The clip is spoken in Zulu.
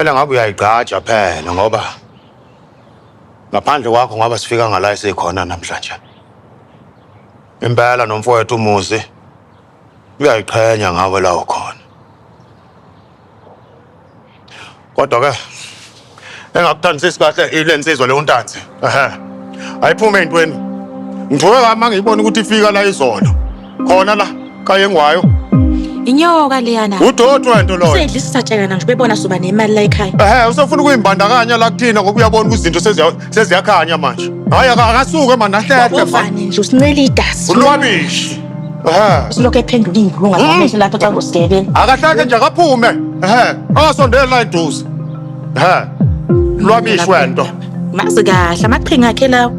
Phela ngabe uyayigqaja phela ngoba ngaphandle kwakho ngabe sifika ngala esikhona namhlanje. Impela nomfowethu umuzi uyayiqhenya ngawe la ukhona. Kodwa ke engakuthandisisi kahle ile nsizwa leyo ntanzi. Ehhe. Ayiphume entweni. Ngithuke kama ngiyibona ukuthi ifika la izolo. Khona la kayengwayo. Inyoka leyana. Udoti wento loyo. Usedlisa satshekana nje bebona soba nemali la ekhaya. Ehhe usefuna ukuyimbandakanya la kuthina ngoba uyabona ukuthi izinto seziyakhanya manje. Hayi akasuke manje ahlehle manje. Uvane nje usincela idasi. Ulwabishi. Ehhe. Usilokhu ephendula iy'nkulunga zamehlo lapho xa ngosigebengu. Akahleke nje akaphume. Ehhe. Angasondeli la eduze. Ehhe. Lwabishi wento. Mazi kahle amaqhinga akhe lawo.